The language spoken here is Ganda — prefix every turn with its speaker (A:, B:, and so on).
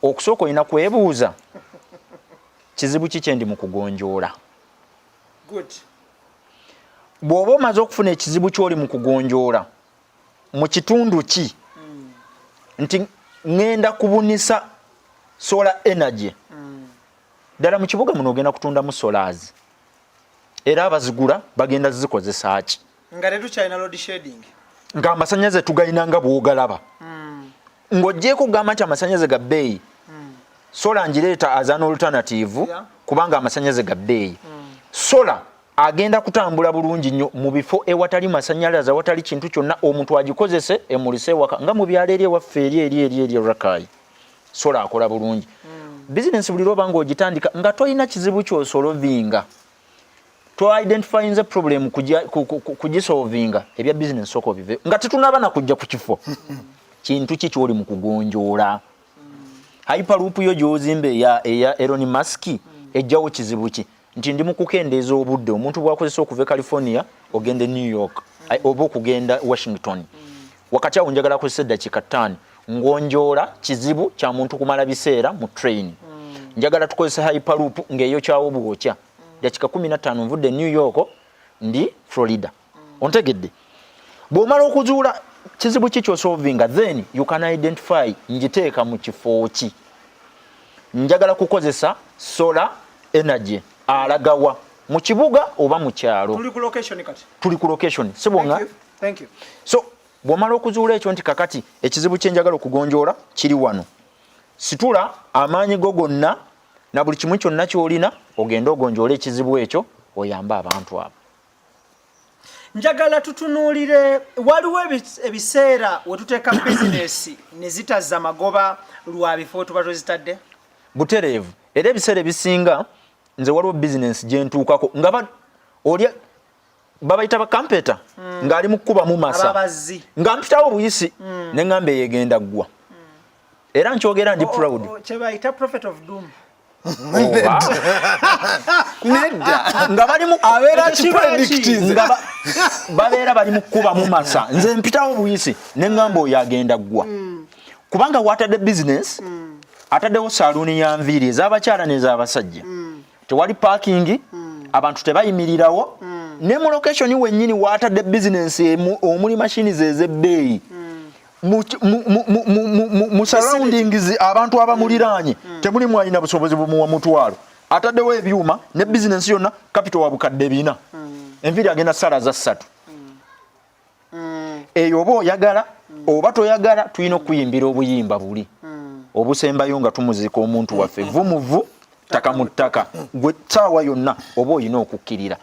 A: Okusooka olina kwebuuza, kizibu ki kyendi mu kugonjoola? Bw'oba omaze okufuna ekizibu ky'oli mu kugonjoola, mu kitundu ki? Nti ŋŋenda kubunisa solar energy. Ddala mu kibuga muno ogenda kutundamu solars, era abazigula bagenda zikozesa ki?
B: Nga tetukyalina load shedding.
A: Ng'amasannyalaze tugalina nga bw'ogalaba. Ng'oggyeeko okugamba nti amasannyalaze ga bbeeyi, solar ngireeta as an alternative kubanga amasannyalaze ga bbeeyi. Solar agenda kutambula bulungi nnyo mu bifo ewatali masannyalaze, awatali kintu kyonna, omuntu agikozese emulise ewaka, nga mu byalo eri ewaffe eri eri eri eri Rakayi. Solar akola bulungi. Bizinensi buli lwoba ng'ogitandika nga tolina kizibu ky'osolvinga, to identifyinze problem kugisolvinga, ebya bizinensi sooka obive nga tetunaba na kujja ku kifo. Kintu ki kyoli mu kugonjoola? Hyperloop yo gy'ozimba eya Elon Musk ejjawo kizibu ki? Nti ndi mu kukendeeza obudde omuntu bw'akozesa okuva e California ogenda e New York oba okugenda Washington. Wakati awo njagala akozesa eddakiika 5. Ngonjoola kizibu kya muntu kumala biseera mu train. Njagala tukozese hyperloop ng'eyokyawo bwokya dakiika 15, nvudde e New York, ndi Florida. Ontegedde? Bw'omala okuzuula kizibu ki kyosolvinga, then you can identify ngiteeka mu kifo ki. Njagala kukozesa solar energy alagawa, mu kibuga oba mu kyalo?
B: Tuli ku location kati.
A: Tuli ku location, sibonga?
B: Thank you. Thank you.
A: So bw'omala okuzuula ekyo nti kakati ekizibu kyenjagala okugonjoola kiri wano, situla amaanyi go gonna na buli kimu kyonna ky'olina, ogende ogonjoole ekizibu ekyo, oyambe abantu abo.
B: Njagala tutunuulire, waliwo ebiseera we tuteeka bizinesi ne zitazza magoba lwa bifo tuba twezitadde.
A: Butereevu. Era ebiseera ebisinga nze waliwo bizinesi gyentuukako nga oli babayita bakampeta ng'ali mu kkubamu masa.
B: Ababazzi.
A: Nga mpitawo buyisi ne ŋŋamba, eyegenda ggwa. Era nkyogera ndi proud.
B: Kyebayita prophet of doom.
A: Oba
C: Nedda.
A: Nga bali mu
C: Abeera
B: Ekyo kiba ki?
C: kipredictinze.
A: Nga babeera bali mu kkubamu masa, nze mpitawo buyisi ne ŋŋamba, oyo agenda ggwa, kubanga watadde bizinesi, ataddewo saluuni ya nviiri ez'abakyala n'ez'abasajja, tewali parking, abantu tebayimirirawo, ne mu location wennyini watadde bizinesi omuli mashini ze ez'ebbeeyi, mu surroundings abantu abamuliraanye temulimu alina busobozi bumuwa mutwalo. Ataddewo ebyuma ne bizinesi yonna, capital wa 4000, enviiri agenda sala za 3. Eyo oba oyagala oba toyagala, tulina okuyimbira obuyimba buli obusembayo nga tumuziika omuntu waffe, vumuvu ttaka mu ttaka. Gwe saawa yonna oba olina okukkirira.